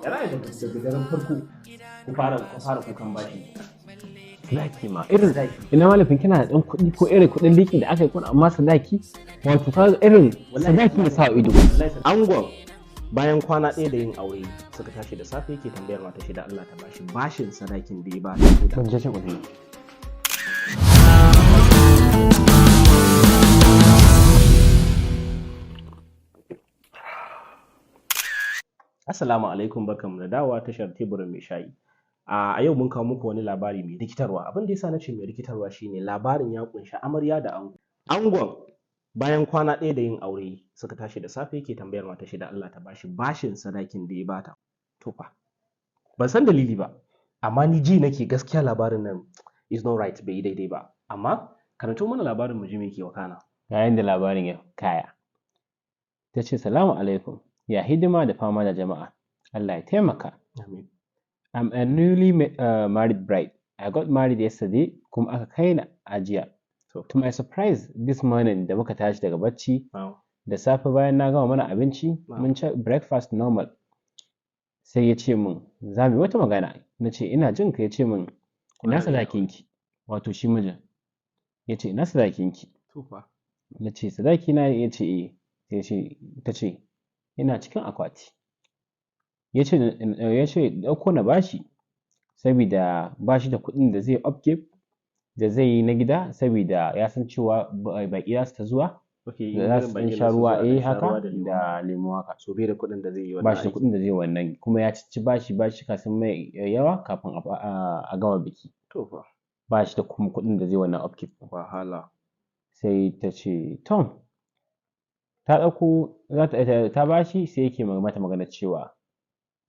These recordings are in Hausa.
Yana daga daren farko ku fara kukan bashi. Sadaki ma irin, ina malafin kina da ɗan kuɗi ko irin kuɗin liƙi da aka yi kuɗi, amma sadaki, wato ka irin sadaki da sa ido. Angon bayan kwana 1 da yin aure suka tashi da safe yake tambayar mata shi da Allah ta bashi bashin sadakin da ya ba ta. Ban je cin kuɗi. Assalamu alaikum, barkanmu da dawowa tashar Teburin Mai Shayi. A yau mun kawo muku wani labari mai rikitarwa. Abin da yasa na ce mai rikitarwa shine labarin ya kunshi amarya da ango. Angon bayan kwana 1 da yin aure suka tashi da safe yake tambayar mata shi da Allah ta bashi bashin sadakin da ya bata. To fa, ban san dalili ba, amma ni ji nake gaskiya labarin nan is not right, bai yi daidai ba. Amma karanto mana labarin mu ji me ke wakana. Yayin da labarin ya kaya. Ta ce, "Salamu alaikum, ya hidima da fama da jama'a. Allah ya taimaka." Amin. I'm a newly married bride. I got married yesterday kuma aka kai ni ajiya. To my surprise, this morning da muka tashi daga bacci da safe, bayan na gama mana abinci, mun ci breakfast normal. Sai ya ce min za mu yi wata magana. Na ce ina jin ka. Ya ce min ina sadakinki. Wato shi mijin. Ya ce ina sadakinki. To fa. Na ce sadaki na? Ya ce eh. Sai ya ce, ta ce yana cikin akwati. Ya ce ɗauko na bashi saboda bashi da kuɗin da zai upkeep da zai yi na gida, saboda ya san cewa baƙi za su ta zuwa da za su ɗan sha ruwa, eh, haka da lemu haka. So bai da kuɗin da zai yi wannan Ba shi da aiki. kuɗin da zai wannan, kuma ya ci bashi, bashi sun mai yawa kafin a gama biki. To fa. Ba shi da kuma kuɗin da zai wannan upkeep. Wahala. Sai ta ce tom, ta ɗauko za ta bashi. Sai yake mata magana cewa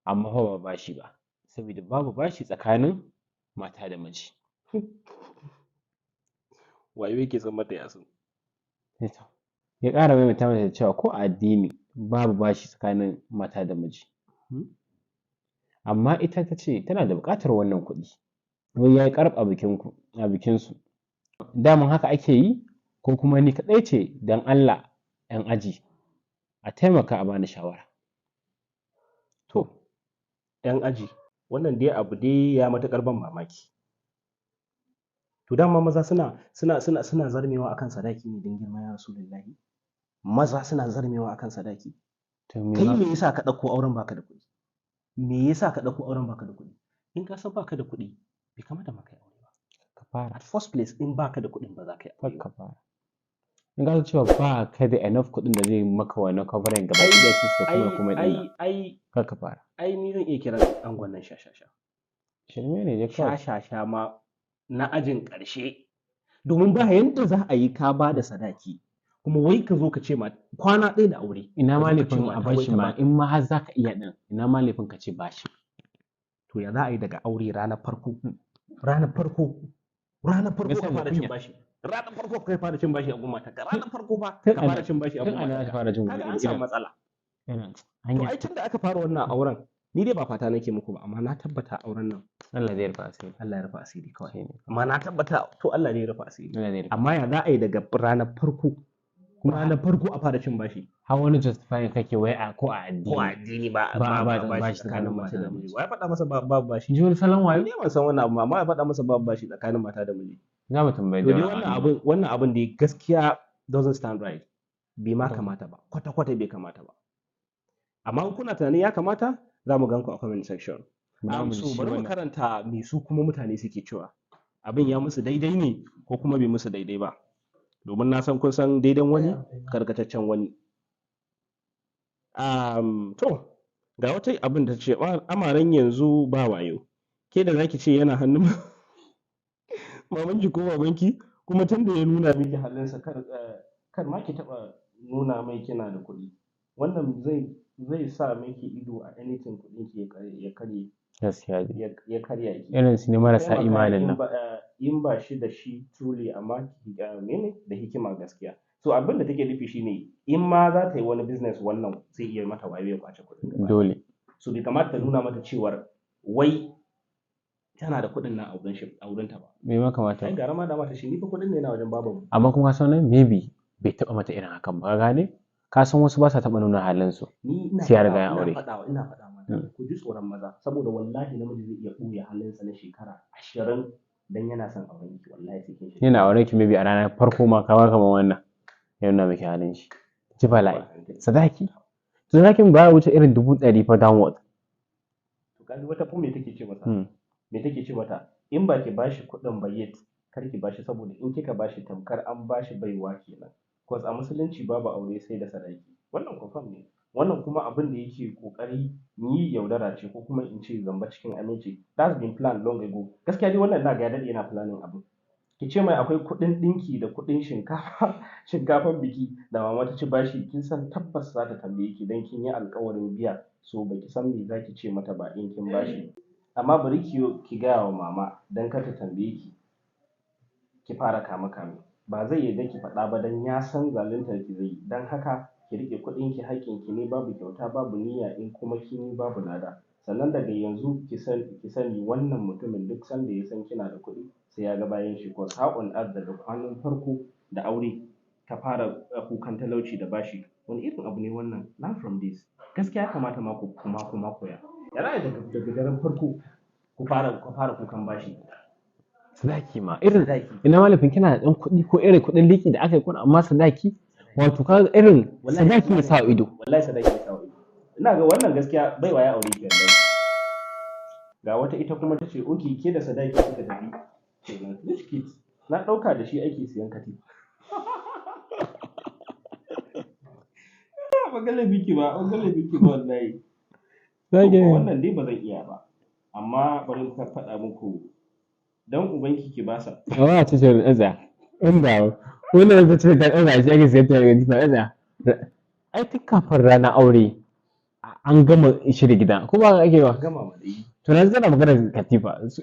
amma fa ba bashi ba, saboda babu bashi tsakanin mata da miji. Wayo yake son mata yasin. Ya ƙara maimaita mata da cewa ko a addini babu bashi tsakanin mata da miji. Amma ita ta ce tana da buƙatar wannan kuɗi, wai ya yi ƙarf a bikinku, a bikinsu daman haka ake yi, ko kuma ni kaɗai ce? Don Allah 'yan aji a taimaka a bani shawara. To, 'yan aji, wannan dai abu dai ya matuƙar ban mamaki. To dama maza suna zarmewa akan sadaki ne don girman ya Rasulullahi. Maza suna zarmewa akan sadaki. To me Kai ma me yasa ka ɗauko auren baka da kuɗi? Me yasa ka ɗauko auren baka da kuɗi? In ka san baka da kuɗi, bai kamata ma ka yi aure ba. Ka fara. At first place, in baka da kuɗin ba za ka yi Kar aure ba. ka fara. In ka san cewa ba ka da enough kuɗin da zai maka wannan covering gaba ɗaya sai kuma kuma ɗin nan. Ai Kar ka fara. Ai ni zan iya kiran angon nan shashasha. Shirme ne dai kawai. Shashasha ma na ajin ƙarshe. Domin ba yanda za a yi ka ba da sadaki kuma wai ka zo ka ce ma kwana 1 da aure. Ina ma Ka zo ka ce laifin a mata bar wai shi ta ma ba- in ma har za ka iya ɗin, ina ma laifin ka ce bashi. To ya za a yi daga aure ranar farko, ranar farko, ranar farko ka Gaskiya da fara cin kunya. bashi. Ranar farko ka fara cin bashi a gun matarka. Ranar farko fa Tun ka ana fara cin bashi a tun gun ana ta matarka. fara jin Kaga wani an samu irin matsala. irin To hanya. ai tun da aka fara wannan auren, ni dai ba fata nake muku ba, amma na tabbata auren nan Allah zai rufa asiri. Allah ya rufa asiri kawai. Shine. Amma na tabbata, to Allah ne ya rufa asiri. Allah zai rufa. Amma ya za a yi daga ranar farko, ranar farko a fara cin bashi? Har wani justifying kake wai a ko a addini. Ko a addini ba Ba a ba ba bashi bashi tsakanin tsakanin mace mata da da miji. miji. Wa ya faɗa masa babu bashi? Ji wani salon wayo? Ni ban san wannan abu ba, amma ya faɗa masa babu bashi tsakanin mata da miji. Za mu tambayi To dai Daura wannan Ahmad. abun, wannan abun dai gaskiya doesn't stand right. Bai ma To. kamata ba. Kwata kwata bai kamata ba. Amma in kuna tunanin ya kamata, za mu gan ku a comment section. Ba mu So shi bari mu wannan. karanta me su kuma mutane suke cewa. Abin ya musu daidai ne ko kuma bai musu daidai ba. Domin na san kun san daidan wani, karkataccen wani. To, ga wata abin da ta ce, amaren yanzu ba wayo. Ke da zaki ce yana hannun mamanki ko babanki, kuma tun da ya nuna miki halinsa kar ma ki taɓa nuna mai kina da kuɗi. Wannan zai sa miki ido a anything kuɗin ki ya karye Gaskiya dai. ya karya ki. Irin su ne marasa Taimaka imanin in nan. ba in ba shi da shi truly, amma mene da hikima gaskiya. So abin da take nufi shine in ma za ta yi wani business, wannan zai iya mata wayo ya kwace kuɗin gaba ɗaya. Dole. So bai kamata ta nuna mata cewar wai tana da kuɗin nan a wurin shi, a wurinta ba. Bai ma kamata Ai ba. gara ma da mata shi ni fa kuɗin ne na wajen babanmu. Amma kuma ka san wannan, maybe bai taɓa mata irin hakan ba, ka gane? Ka san wasu ba sa taɓa nuna halinsu Ni ina sai ya riga faɗa ya ina aure. faɗawa ina faɗa mana. Ku ji tsoron maza, saboda wallahi namiji zai iya ɓoye halinsa na shekara 20 dan yana son auren ki, wallahi sai kin shiga. Yana auren ki maybe a ranar farko ma kamar wannan ya nuna miki halin shi. Ji bala'i. Sadaki. Sadakin ba ya wuce irin 100,000 fa downward. To kaji wata fa me take ce masa? Me take ce mata? In ba ki bashi kuɗin ba yet, kar ki bashi, saboda in kika bashi tamkar an bashi baiwa kenan. Cause a musulunci babu aure sai da sadaki. Wannan confirm ne. Wannan kuma abin da yake kokari yi yaudara ce, ko kuma in ce zamba cikin aminci. That's been planned long ago. Gaskiya dai wannan ina ga ya daɗe yana planning abin. Ki ce mai akwai kuɗin ɗinki da kuɗin shinkafa, shinkafan biki da mama ta ci bashi, kin san tabbas za ta tambaye ki dan kin yi alƙawarin biya, so baki san me zaki ce mata ba in kin bashi. Amma bari ki ki gaya wa mama dan kar ta tambaye ki, ki fara kame kame. Ba zai yarda ki faɗa ba dan ya san zaluntar ki zai yi. Dan haka ki riƙe kuɗin ki, haƙƙin ki ne, babu kyauta babu niyya, in kuma kin yi babu lada. Sannan daga yanzu ki sani wannan mutumin duk sanda ya san kina da kuɗi sai ya ga bayan shi. Cause how on earth daga kwanan farko da aure ta fara kukan talauci da bashi? Wani irin abu ne wannan? Learn from this. Gaskiya ya kamata ma ku kuma koya. Ya za a yi daga daren farko ku fara kukan bashi? Sadaki ma irin Sadaki. Ina malafin kina da ɗan kuɗi ko irin kuɗin liƙi da aka yi kuna, amma sadaki, wato ka irin Wallahi. sadaki ya sa ido. Wallahi sadaki ya sa ido. Ina ga wannan gaskiya baiwa ya aure ki wallahi. Ga wata ita kuma ta ce, okay, ke da sadaki kika tafi kenan, rich kids. Na ɗauka da shi ake siyan katifa. Ban ga laifinki ba, ban ga laifinki ba wallahi. To wannan dai ba zan iya ba, amma bari in faɗa muku, dan ubanki ki basa. Amma a ce ce ɗaza inda wannan ta ce ta ɗaza shi ake siyan ta katifa ɗaza. Ai tun kafin ranar aure an gama shirya gida, ko ba haka ake ba? Gama ma dai. To na tana maganar katifa, su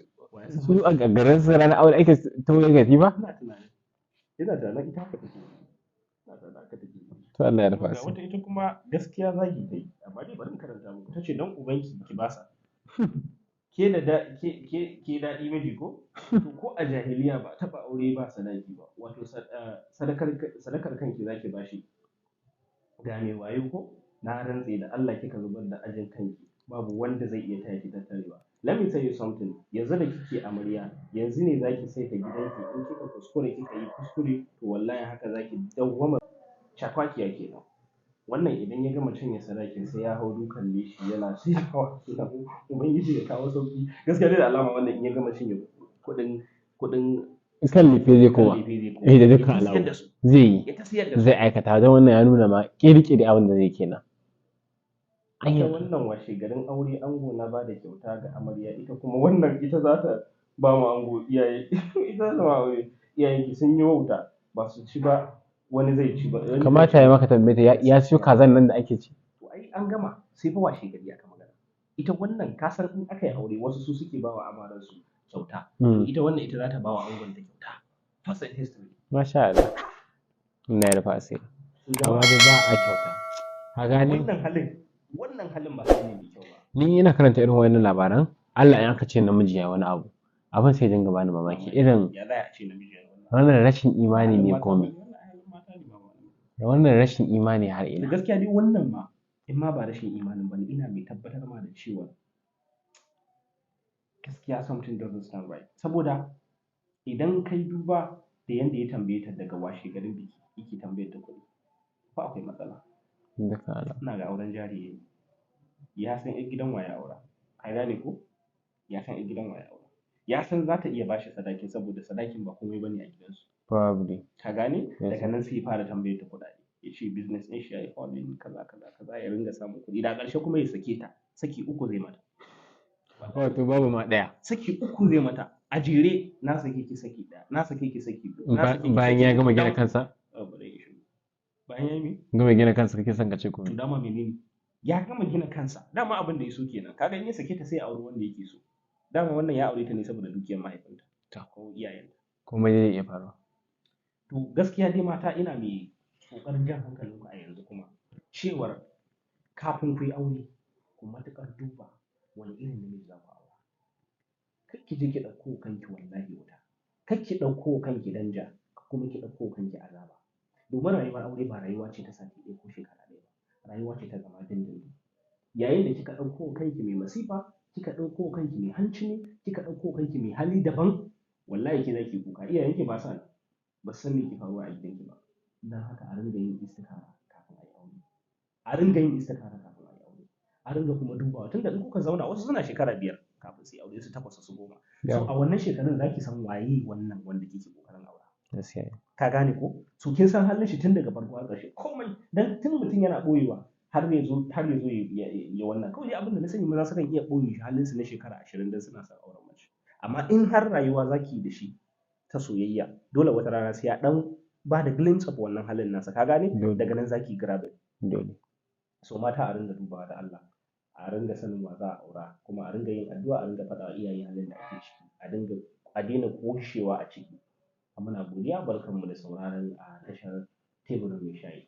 a garin su ranar aure ake tawo katifa? Ina tunanin ita haka take, ina tunanin haka take. To Allah ya rufa Ga asiri. wata ita kuma gaskiya zagi ta yi, amma dai bari in karanta muku. Ta ce dan ubanki ki basa. Ke da da ke ke ke daɗi miji ko? To ko a jahiliya ba a taɓa aure ba sadaki ba. Wato sadakar kanki zaki bashi. Ga mai wayo ko? Na rantse da Allah kika zubar da ajin kanki, babu wanda zai iya taya ki tattarewa. Let me tell you something. Yanzu da kike amarya, yanzu ne zaki saita gidanki. In kika kuskure kika yi kuskure, to wallahi haka zaki dawwama cakwakiya kenan. Wannan idan ya gama cinye sadakin sai ya hau dukan leshi yana siyawa kenan. Ubangiji ya kawo sauki. Gaskiya dai da alama wannan in ya gama cinye kuɗin Kan lefe zai kan koma. lefe zai koma. Eh, da Ya dukkan ta siyar alamu da su. Zai yi. Ya ta siyar da su. Zai aikata, don wannan ya nuna ma ƙiri-ƙiri abin da zai kenan. Ita Anya. wannan washe garin aure ango na bada kyauta ga amarya, ita kuma wannan ita za ta ba mu ango iyaye, ita za ta ba aure. Iyayenki sun yi wauta, ba su ci ba, wani zai ci ba wani zai Kamata ci. ya maka tambaye ta ya siyo kazan nan da ake ci. To ai an gama, sai fa washe gari aka magana. Ita wannan ka san in aka yi aure wasu su suke ba wa amaran su kyauta. To ita wannan ita za ta ba wa angon ta kyauta. First in history. Masha Allah. Allah ya rufa asiri. Amma dai ba a kyauta. Ka gane? Wannan halin ba hali ne mai kyau ba. Ni ina karanta irin wannan labaran, Allah, in aka ce namiji ya wani abu, abin sai dinga bani mamaki irin Ya za a ce namiji ya yi wannan? Wannan rashin imani Halin ne mata komai. ne, wannan halin mata ne ba wani. Wannan rashin imani har Da ina. gaskiya dai wannan ma, in ma ba rashin imanin ba ne, ina mai tabbatar ma da cewa gaskiya something doesn't stand right. Saboda idan kai duba da yanda ya tambaye ta daga washe garin biki yake tambayar ta kuɗi, fa akwai matsala. Duka Allah. Ina ga auren jari yayi. Ya san 'yar gidan wa ya aura. Ka gane ko? Ya san 'yar gidan wa ya aura. Ya san za ta iya bashi sadakin, saboda sadakin ba komai bane a gidansu. Probably. Ka gane? Yes. Daga nan sai ya fara tambayar ta kuɗaɗe. Ya ce business ɗin shi ya yi falling, kaza kaza kaza, ya ringa samun kuɗi. Da ƙarshe kuma ya sake ta. Saki uku zai mata. Wato babu ma ɗaya. Saki uku zai mata. A jere, na sake ki saki ɗaya, na sake ki saki biyu, na sake ki Bayan saki ya gama uku. gina kansa? Oh, bari in shiru. Bayan ya yi me? Gama gina kansa kake son ka ce To komai. dama menene? Ya gama gina kansa. Dama abin da ya so kenan. Kaga in ya sake ta sai ya auri wanda yake so. Dama wannan ya aure ta ne saboda dukiyar mahaifinta ko iyayenta. Komai zai iya faruwa. To gaskiya dai mata, ina mai ƙoƙarin jan hankalinku a yanzu kuma cewar kafin ku yi aure ku matuƙar duba wani irin namiji za ku aura. Kar ki je ki ɗauko wa kanki wallahi wuta. Kar ki ɗauko wa kanki danja, kuma ki ɗauko wa kanki azaba. Domin rayuwar aure ba rayuwa ce ta sati ɗaya ko shekara ɗaya ba. Rayuwa ce ta zama dindindin. Yayin da kika ɗauko kanki mai masifa, kika ɗauko kanki mai hanci ne, kika ɗauko kanki mai hali daban, wallahi ke zaki kuka. Iyayenki ba sa nan, ba su san me ke faruwa a gidanki ba. Don haka a ringa yin istikhara kafin a yi aure. A ringa yin istikhara kafin a yi aure. A ringa kuma dubawa, tunda in kuka zauna, wasu suna shekara 5 kafin su yi aure, su 8, su 10. So a wannan shekarun zaki san waye wannan wanda kike kokarin aura. Gaskiya. Ka gane ko? So kin san halin shi tun daga farko har ƙarshe, komai. Dan tun mutum yana ɓoyewa har ya zo ya wannan. Kawai dai abin da na sani, maza sukan iya ɓoye shi halin su na shekara 20 dan suna son auren mace. Amma in har rayuwa zaki yi da shi ta soyayya, dole wata rana sai ya ɗan ba da glimpse of wannan halin nasa, ka gane? Dole. Daga nan zaki grab it. Dole. So mata, a ringa dubawa da Allah, a ringa sanin wa za a aura, kuma a ringa yin addu'a, a ringa faɗa wa iyaye halin da ake ciki, a daina koshewa a ciki. Muna godiya, barkanmu da sauraron a tashar Teburin Mai Shayi.